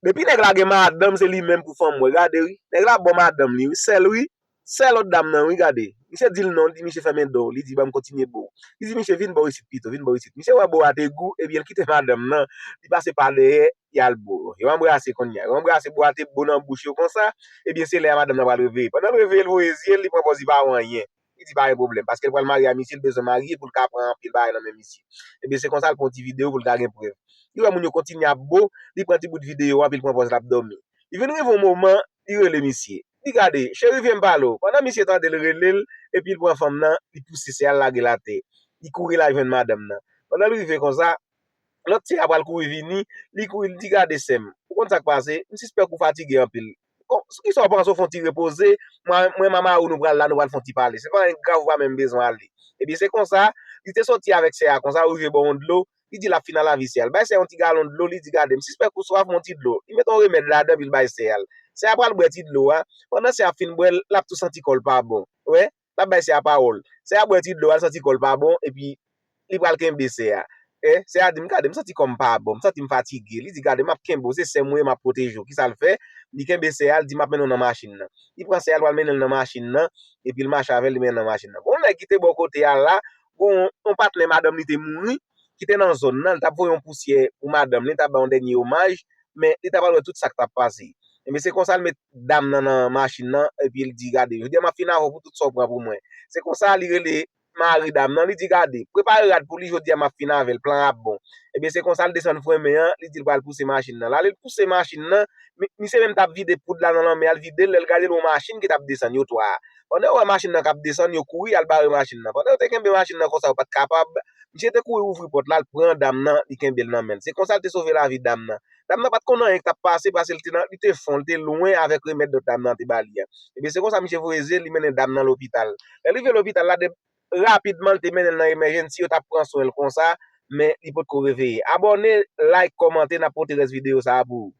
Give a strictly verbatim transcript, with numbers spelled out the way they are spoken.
Depi nèg la gen madanm, se li menm pou fanm mwen. Gade wi. Nèg la bo madanm li wi. Sèl wi. Sèl lòt dam nan wi, gade. Misye di l non, li di misye fèmen do, li di ban m kontinye bo. Li di misye vin bo isit pito, vin bo isit. Misye wè bo a te gou, ebyen l kite madanm nan, li pase pa dèyè, y al bo. Yo anbrase kounye a. Yo anbrase, bo a te bo nan bouch yo konsa, ebyen se lè a madanm nan pral reveye. Pandan l reveye, l voye zye l, li pran pòz li pa wè anyen. Li di pa gen pwoblèm, paske l pral marye a misye, l bezwen marye pou l ka pran anpil bagay nan men misye. Ebyen se konsa l pran yon ti videyo pou l ka gen prèv. Li wè moun yo kontinye ap bo, li pran ti bout videyo a, epi l pran pòz l ap dòmi. Li vin rive yon moman, li rele misye. Li gade, cheri vyen m pale w. Pandan misye tande l rele l, epi l pran fanm nan, li pouse sè a, l lage l atè. Li kouri l al jwenn madanm nan. Pandan l rive konsa, lòt sè a pral kouri vini, li kouri, li di gade sè m, ou konn sa k pase, m sispèk ou fatige anpil. Kon, kisa w panse w fè yon ti repoze, mwen, mwen manman ou nou pral la, nou pral fè yon ti pale. Se pa anyen grav, ou pa menm bezwen ale. Ebyen se konsa, li te soti avèk sè a konsa, ou rive bò yon dlo, li di l ap fin al lave sè a. L bay sè a yon ti galon dlo, li di gade, m sispèk ou swaf, yon ti dlo. Li mete yon remèd ladan, epi l bay sè a. Sè a pral bwè ti dlo a. Pandan sè a ap fin bwè l, l ap tou santi kò l pa bon. Wè, l ap bay sè a pawòl. Sè a bwè ti dlo a, l santi kò l pa bon, epi li pral kenbe sè a. E, sè a di m, gade, m santi kò m pa bon, m santi m fatige. Li di, gade, m ap kenbe w, se sè m ou ye, m ap pwoteje w. Kisa l fè? Li kenbe sè a, l di, m ap mennen w nan machin nan. Li pran sè a, l pral mennen l nan machin nan, epi l mache avè l, li mennen l nan machin nan. Bon, nèg ki te bò kote a la, bon, yon patnè madanm li te mouri, ki te nan zòn nan, li t ap voye yon pousyè pou madanm li, li t ap bay yon dènye omaj, men li t ap al wè tout sa k t ap pase. Ebyen, se konsa l met dam nan nan machin nan, epi l di, gade, jodi a m ap fin avè w pou tout sa w pran pou mwen. Se konsa li rele mari dam nan, li di, gade, prepare rad pou li, jodi a m ap fin avè l, plan ap bon. Ebyen, se konsa l desann fremen an, li di l pral pouse machin nan. L ale l pouse machin nan, mi- misye menm t ap vide poud la nan lanmè a, l vide l, lè l gade l yon machin ki t ap desann, yo twa. Pandan yo wè machin nan k ap desann, yo kouri al bare machin nan. Pandan yo te kenbe machin nan konsa, yo pa t kapab, misye te kouri ouvri pòt la, l pran dam nan, li kenbe l nan men l. Se konsa l te sove lavi dam nan. Dam nan pa t konn anyen k t ap pase, paske l te nan, li te fon, li te lwen avèk remèd lòt dam nan te ba li a. Ebyen, se konsa misye voye zye l, li mennen dam nan lopital. Lè l rive lopital la, de, rapidman, li te mennen l nan emèjensi, yo t ap pran swen l konsa, men li potko reveye. Abòne, like, kòmante, n ap pote rès videyo sa a pou ou.